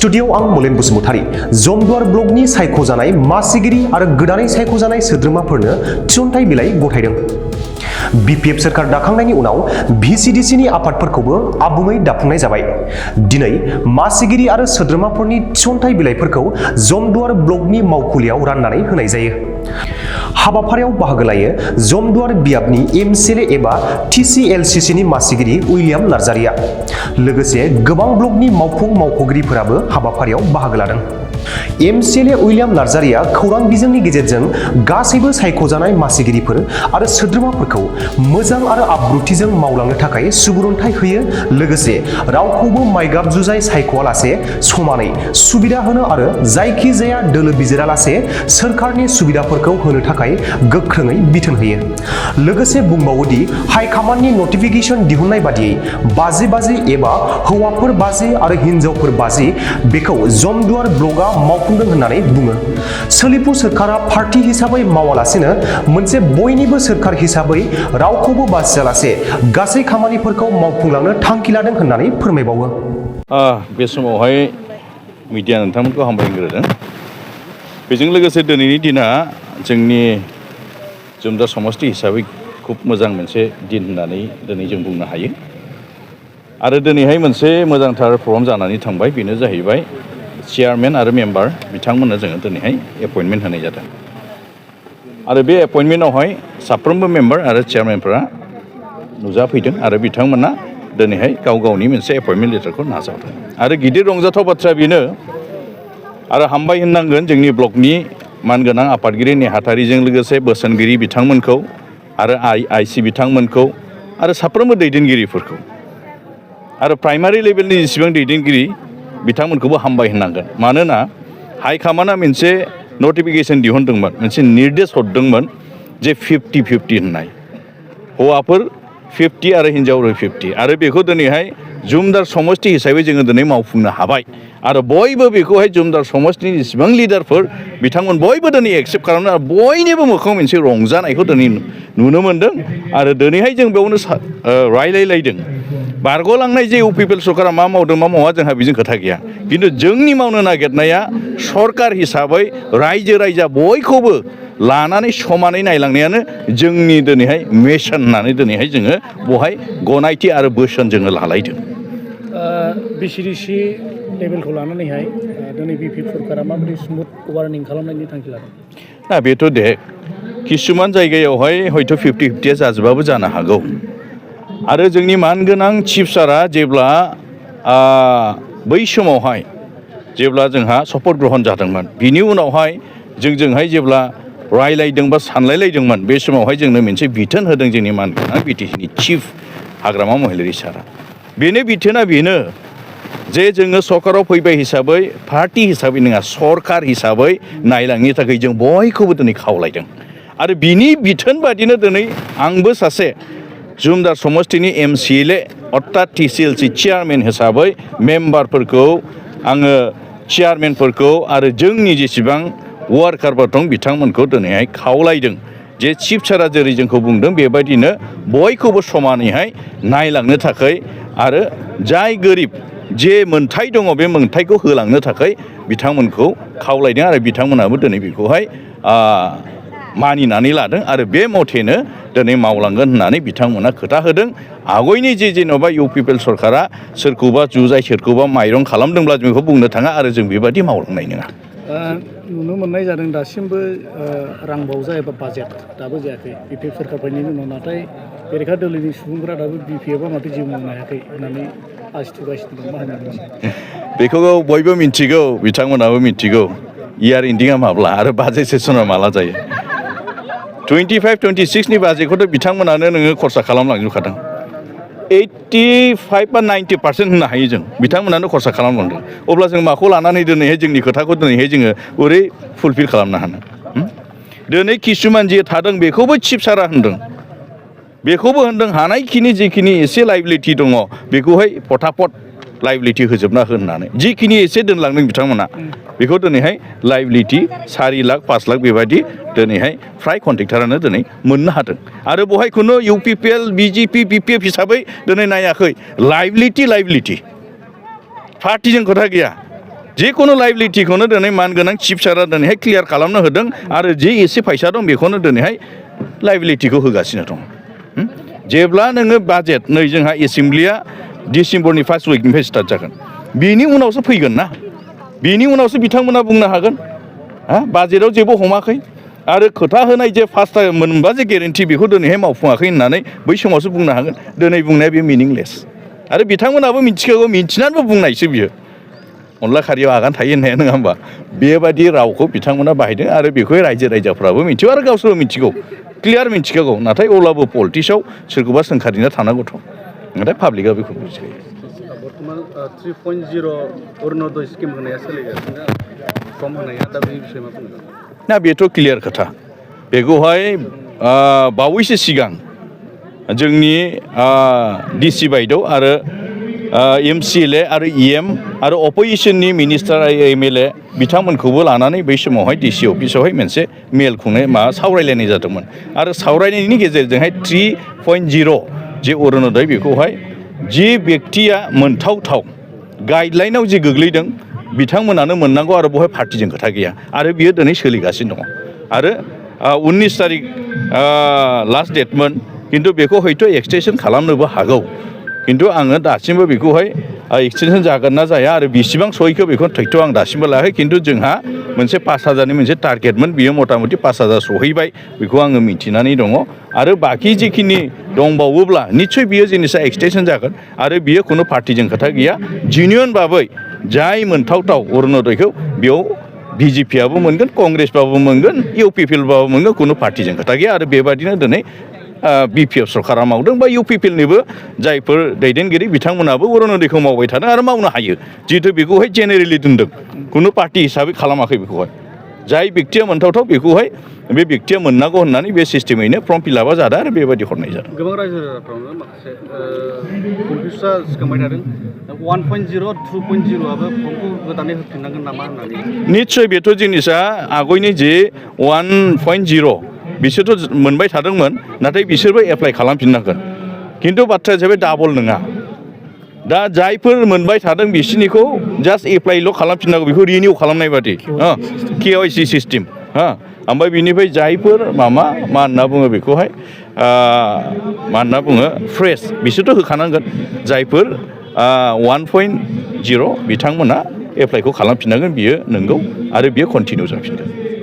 स्टुडिय'आव आं मलेन बसुमतारी जमदुवार ब्लकनि सायख'जानाय मासिगिरि आरो गोदानै सायख'जानाय सोद्रोमाफोरनो थिसनथाइ बिलाइ गथायदों। बिपिएफ सोरखार दाखांनायनि उनाव भिसिडिसिनि आफादफोरखौबो आबुङै दाफुंनाय जाबाय। दिनै मासिगिरि आरो सोद्रोमाफोरनि थिसनथाइ बिलाइफोरखौ जमदुवार ब्लकनि मावखुलियाव राननानै होनाय जायो। हाबाफारियाव बाहागो लायो जमदुवार बियाबनि एमसिएलए एबा टिसिएलसिसिनि मासिगिरि उइलियाम नार्जारिया। लोगोसे गोबां ब्लकनि मावफुं मावख'गिरिफोराबो हाबाफारियाव बाहागो लादों। एमसिएलए उइलियाम नार्जारिया खौरां बिजोंनि गेजेरजों गासैबो सायख'जानाय मासिगिरिफोर आरो सोद्रोमाफोरखौ मोजां आरो आब्रुथिजों मावलांनो थाखाय सुबुरुनथाइ होयो। लोगोसे रावखौबो माइगाब जुजाय सायख'आलासे समानै सुबिदा होनो आरो जायखिजाया दोलो बिजिरालासे सोरखारनि सुबिदाफोरखौ होनो थाखाय गोख्रोङै बिथोन होयो। लोगोसे बुंबावोदि हाइकामान्डनि नटिफिकेसन दिहुननाय बादियै बाजि एबा हौवाफोर बाजि आरो हिन्जावफोर बाजि बेखौ जमदुवार ब्लकआ मावफुंदों होननानै बुङो। सोलिफु सोरखारा पार्टी हिसाबै मावालासेनो मोनसे बयनिबो सोरखार हिसाबै रावखौबो बासियालासे गासै खामानिफोरखौ मावफुंलांनो थांखि लादों होननानै फोरमायबावो। बे समावहाय मिडिया नोंथांमोनखौ हामबायग्रोदों। बेजों लोगोसे दिनैनि दिना जोंनि जमदुवार समष्टि हिसाबै खुब मोजां मोनसे दिन होननानै दिनै जों बुंनो हायो। आरो दिनैहाय मोनसे मोजांथार प्रग्राम जानानै थांबाय, बेनो जाहैबाय चेयारमेन आरो मेम्बार बिथांमोननो जोङो दिनैहाय एपइन्टमेन्ट होनाय जादों। आरो बे एपइन्टमेन्टआवहाय साफ्रोमबो मेम्बार आरो चेयारमेनफोरा नुजाफैदों आरो बिथांमोना दिनैहाय गाव गावनि मोनसे एपइन्टमेन्ट लेटारखौ नाजावदों। आरो गिदिर रंजाथाव बाथ्राया बेनो, आरो हामबाय होननांगोन जोंनि ब्लकनि मानगोनां आफादगिरि नेहाथारिजों लोगोसे बोसोनगिरि बिथांमोनखौ आरो आइसि बिथांमोनखौ आरो साफ्रोमबो दैदेनगिरिफोरखौ आरो प्राइमारि लेभेलनि जेसेबां दैदेनगिरि बिथांमोनखौबो हामबाय होननांगोन। मानोना हाइकामान्डआ मोनसे नटिफिकेसन दिहुनदोंमोन, मोनसे निर्देश हरदोंमोन जे 50-50 होननाय, हौवाफोर 50 आरो हिन्जावफोर 50। आरो बेखौ दिनैहाय जमदुवार समष्टि हिसाबै जोङो दिनै मावफुंनो हाबाय। आरो बयबो बेखौहाय जमदुवार समष्टिनि जेसेबां लिडारफोर बिथांमोन बयबो दिनै एक्सेप्ट खालामनो आरो बयनिबो मोखाङाव मोनसे रंजानायखौ दिनै नुनो मोन्दों। आरो दिनैहाय जों बेयावनो रायलायलायदों, बारग'लांनाय जे इउपिपिएल सरकारा मा मावदों मा मावा जोंहा बेजों खोथा गैया। खिन्थु जोंनि मावनो नागिरनाया सरकार हिसाबै रायजो राजा बयखौबो लानानै समानै नायलांनायानो जोंनि दिनैहाय मिशन होननानै दिनैहाय जोङो बहाय गनायथि आरो बोसोन जोङो लालायदों। बिसिडिसि लेभेलखौ लानानैहाय दिनै बिपिएफ सरकारा माबायदि स्मुथ गभार्निं खालामनायनि थांखि लादों? दा बेथ' दे किसुमान जायगायावहाय हयथ' 50-50 जाजोबाबो जानो हागौ। आरो जोंनि मानगोनां चिफ सारा जेब्ला बै समावहाय जेब्ला जोंहा शपथ ग्रहण जादोंमोन, बिनि उनावहाय जोंजोंहाय जेब्ला रायलायदों बा सानलायलायदोंमोन, बे समावहाय जोंनो मोनसे बिथोन होदों जोंनि मानगोनां बिटिसिनि चिफ हाग्रामा महिलारि सारा। बेनो बिथोना बेनो जे जोङो सरकाराव फैबाय हिसाबै पार्टी हिसाबै नङा, सरकार हिसाबै नायलांनो थाखाय जों बयखौबो दिनै खावलायदों। आरो बिनि बिथोन बादिनो दिनै आंबो सासे जमदुवार समष्टिनि एमसिएलए अर्थात टिसिएलसि चेयारमेन हिसाबै मेम्बारफोरखौ आङो चेयारमेनफोरखौ आरो जोंनि जेसेबां वार्कारफोर दं बिथांमोनखौ दिनैहाय खावलायदों जे चिफ सारा जेरै जोंखौ बुंदों बेबायदिनो बयखौबो समानैहाय नायलांनो थाखाय आरो जाय गोरिब जे मोन्थाय दङ बे मोन्थायखौ होलांनो थाखाय बिथांमोनखौ खावलायदों। आरो बिथांमोनाबो दिनै बेखौहाय मानिनानै लादों आरो बे मथेनो दिनै मावलांगोन होननानै बिथांमोना खोथा होदों। आवगायनि जेन'बा इउपिपिएल सरकारा सोरखौबा जुजाय सोरखौबा माइरं खालामदोंब्ला जों बेखौ बुंनो थाङा आरो जों बेबादि मावलांनाय नङा। नुनो मोननाय जादों दासिमबो रां बावजा एबा बाजेट दाबो जायाखै बिपिएफ सरकार फैनायनि उनाव, नाथाय बेरेखा दोलोनि सुबुंफोरा दाबो बिपिएफआ माथो जिउ मावनो हायाखै होननानै आसि थुगासिनो दं। मा होननानै बेखौ बयबो मिथिगौ, बिथांमोनाबो मिथिगौ इयार एन्डिंआ माब्ला आरो बाजेट सेसना माला जायो। 25-26नि बाजेटखौथ' बिथांमोनानो नोङो खरसा खालामलांजोबखादों। 85 बा 90% होननो हायो जों, बिथांमोनानो खरसा खालामलांदों। अब्ला जों माखौ लानानै दिनैहाय जोंनि खोथाखौ दिनैहाय जोङो बोरै फुलफिल खालामनो हानो? दिनै किसुमान जे थादों बेखौबो चिफ सारा होनदों, बेखौबो होनदों हानायखिनि जिखिनि एसे लाइबिलिटि दङ बेखौहाय फटाफट लाइबिलिटि होजोबना हो होननानै। जिखिनि एसे दोनलांदों बिथांमोना बेखौ दिनैहाय लाइबिलिटि 4 लाख 5 लाख बेबायदि दिनैहाय फ्राय कन्ट्रेक्टरानो दिनै मोननो हादों। आरो बेवहाय खुनु इउपिपिएल बिजेपि बिपिएफ हिसाबै दिनै नायाखै, लाइबिलिटि पार्टिजों खोथा गैया। जिखुनु लाइबिलिटिखौनो दिनै मानगोनां चिफ सारा दिनैहाय क्लियार खालामनो होदों आरो जि एसे फैसा दं बेखौनो दिनैहाय लाइबिलिटिखौ होगासिनो दं जेब्ला नोङो बाजेट नै जोंहा एसेम्ब्लिया डिसेम्बरनि फार्स्ट उइकनिफ्राय स्टार्ट जागोन बेनि उनावसो फैगोन ना बेनि उनावसो बिथांमोना बुंनो हागोन बाजेटआव जेबो हमाखै आरो खोथा होनाय जे फार्स्ट मोनबा जे गेरेन्टि बेखौ दिनैहाय मावफुङाखै होननानै बै समावसो बुंनो हागोन दिनै बुंनाया बे मिनिंलेस आरो बिथांमोनाबो मिथिखागौ मिथिनानैबो बुंनायसो बियो अनला खारियाव आगान थायो होननाया नङा होमबा बेबायदि रावखौ बिथांमोना बाहायदों आरो बेखौ रायजो राजाफ्राबो मिथिगौ आरो गावसोरबो मिथिगौ क्लियार मिथिखागौ नाथाय अब्लाबो पलिटिक्सआव सोरखौबा सोंखारिना थानांगौथ' नाथाय पाब्लिकआ बेखौ मिथिखायो बर्थमान 3.0 अरुणोदय स्किम होनाया सोलिगासिनो सम होनाया दा बे बिषय मा बुंगोन ना बेथ' क्लियार खोथा बेखौहाय बावैसो सिगां जोंनि डिसि बायद' आरो MCLA आरो EM आरो अपोजिसननि मिनिस्टार MLA बिथांमोनखौबो लानानै बै समावहाय डिसि अफिसावहाय मोनसे मेल खुंनाय सावरायलायनाय जादोंमोन आरो सावरायनायनि गेजेरजोंहाय 3.0 जे अरुणोदय बेखौहाय जि बेक्तिया मोनथावथाव गाइडलाइनाव जि गोग्लैदों बिथांमोनानो मोननांगौ आरो बेवहाय पार्टिजों खोथा गैया आरो बियो दिनै सोलिगासिनो दङ आरो 19 तारिख लास्ट डेटमोन खिन्थु बेखौ हयथ' एक्सटेनसन खालामनोबो हागौ खिन्थु आङो दासिमबो बेखौहाय एक्सटेनसन जागोन ना जाया आरो बेसेबां सहैखो बेखौ थयथ' आं दासिमबो लायाखै खिन्थु जोंहा मोनसे 5,000नि मोनसे टारगेटमोन बियो मथा मथि 5,000 सहैबाय बेखौ आङो मिथिनानै दङ आरो बाखि जिखिनि दंबावोब्ला निस्सय बियो जिनिसा एक्सटेनसन जागोन आरो बियो खुनु पार्टिजों खोथा गैया जिनियन भाबै जाय मोनथावथाव अरुणोदयखौ बेयाव BJPआबो मोनगोन कंग्रेसबाबो मोनगोन UPPLबाबो मोनगोन खुनु पार्टिजों खोथा गैया आरो बेबादिनो दिनै BPF सरकारा मावदों बा UPPLनिबो जायफोर दैदेनगिरि बिथांमोनाबो अरुणोदयखौ मावबाय थादों आरो मावनो हायो जिहेतु बेखौहाय जेनेरेलि दोनदों खुनु पार्टि हिसाबै खालामाखै बेखौहाय जाय बेक्तिया मोनथावथाव बेखौहाय बे बेक्तिया मोननांगौ होननानै बे सिस्टेमैनो फर्म फिलआपआ जादों आरो बेबायदि हरनाय जादों गोबां रायजो राजाफ्रावनो माखासे कनफिउसा सिखांबाय थादों 1.0 2.0आबो फर्मखौ गोदानै होफिननांगोन नामा होननानै निस्सय बेथ' जिनिसा आगयनि जे 1.0 बिसोरथ' मोनबाय थादोंमोन नाथाय बिसोरबो एप्लाइ खालामफिननांगोन खिन्थु बाथ्राया जाबाय डाबल नङा दा जायफोर मोनबाय थादों बिसोरनिखौ जास्ट एप्लाइल' खालामफिननांगौ बेखौ रिनिउ खालामनाय बादि KYC सिस्टेम ओमफ्राय बिनिफ्राय जायफोर मा होनना बुङो बेखौहाय मा होनना बुङो फ्रेश बिसोरथ' होखानांगोन जायफोर 1.0 बिथांमोना एप्लाइखौ खालामफिननांगोन बियो नंगौ आरो बियो कन्टिनिउ जाफिनगोन